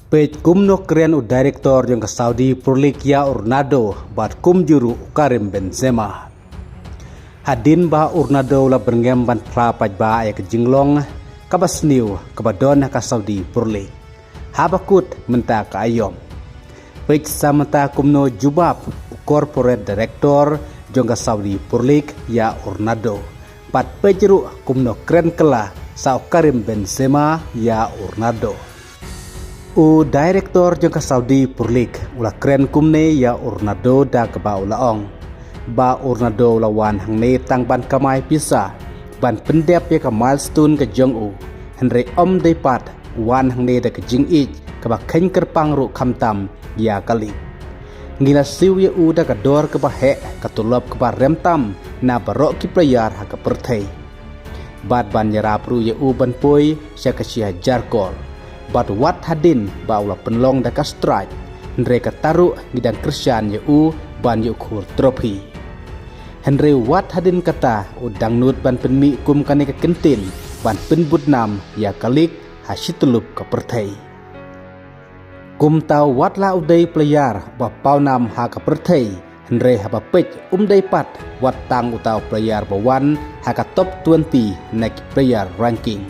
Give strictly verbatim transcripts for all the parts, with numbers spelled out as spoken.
Peit kumno kren u director jong ka Saudi Pro League ïa u Ronaldo bad kumjuh ruh u Karim Benzema. Hadien ba u Ronaldo u la byrngem ban phla paidbah ïa ka jinglong kaba sniew kaba don ha ka Saudi Pro League. Haba kut mynta ka aïom. Peit sa mynta kumno jubab u corporate director jong ka Saudi Pro League ïa u Ronaldo. Bad peit ruh kumno kren kylla sa u Karim Benzema ïa u Ronaldo. U director jong ka Saudi Pro League u la kren kumne ïa u Ronaldo da kaba u la ong ba u Ronaldo u la wan hangne tang ban kamai pisa ban pyndep ïa ka milestone ka jong u. Hynrei ym dei pat u wan hangne da ka jingïeit kaba kheiñ kyrpang ruh khamtam ïa ka league. Ngi la siew ïa u da ka dor kaba heh, ka tulop kaba rem tam na baroh ki player ha ka pyrthei. Bad ban ïarap ruh ïa u ban poi sha ka shi hajar kor. Bad wat hadien ba u la pynlong da ka strike, hynrei kata ruh ngi dang kyrshan ïa u ban ïoh khur trophy. Hynrei wat hadien kata u dang nud ban pynmih kum kane ka kyntien ban pynbud nam ïa ka league ha shi tyllup ka pyrthei. Kumta wat la u dei player ba paw nam ha ka pyrthei, hynrei haba peit um dei pat wat tang uta u player ba wan ha ka top twenty na ki player ranking.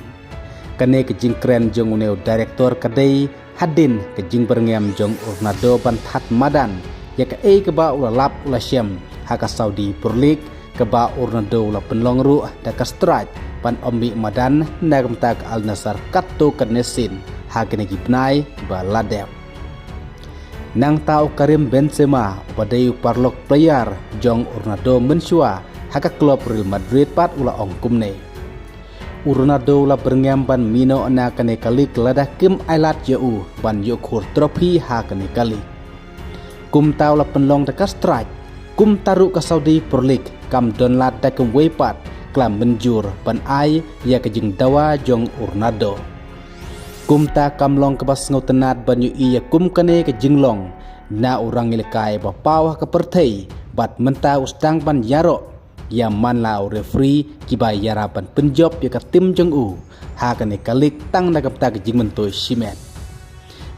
Kane ka jingkren jong une u director ka dei hadien ka jingbyrngem jong u Ronaldo ban thad madan ïa kaei kaba u la lap u la shem ha ka Saudi Pro League, kaba u Ronaldo u la pynlong ruh da ka strike ban ym mih madan na ka bynta ka Al Nassr katto katne sien ha kine ki bnai ba la dep. Nangta u Karim Benzema uba dei u paralok player jong u Ronaldo mynshuwa ha ka club Real Madrid pat u la ong kumne. U Ronaldo u la byrngem ban mih noh na kane ka league lada kim ailad ïa u ban ïoh khur trophy ha kane ka league. Kumta u la pynlong da ka strike, kumta ruh ka Saudi Pro League kam don lad da kumwei pat ka la mynjur ban ai ïa ka jingdawa jong u Ronaldo. Kumta kam long kaba sngewtynnat ban ïohi ïa kum kane ka jinglong na u rangïalehkai ba paw ha ka pyrthei, bad mynta u sdang ban ïaroh ïa man la u referee kiba ïarap ban pynjop ïa ka team jong u ha kane ka league tang na ka bynta ka jingmyntoi shimet.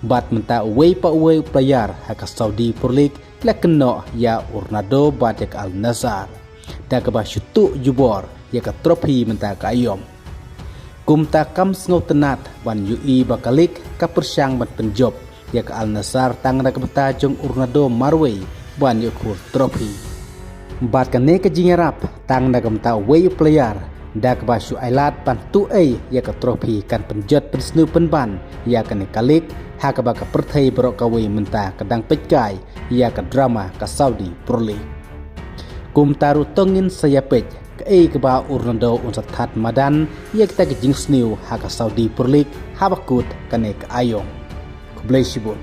Bad mynta uwei pa uwei u player ha ka Saudi Pro League la kynnoh ïa u Ronaldo bad ïa ka Al Nassr da kaba shu tuh jubor ïa ka trophy mynta ka aïom. Kumta kam sngewtynnat ban ïohi ba ka league ka pyrshang ban pynjop ïa ka Al Nassr tang na ka bynta jong u Ronaldo marwei ban ïoh khur trophy. Bad kane ka jingïarap tang na ka bynta uwei u player da kaba shu ailad ban tuh ei ïa ka trophy kan pynjot pynsniew pynban ïa kane ka league ha kaba ka pyrthei baroh kawei mynta ka dang peitkai ïa ka drama ka Saudi Pro League. Kumta ruh to ngin sa ïa peit kaei kaba u Ronaldo un sa thad madan ïa kita ki jingsniew ha ka Saudi Pro League haba kut kane ka aïom. Khublei shibun.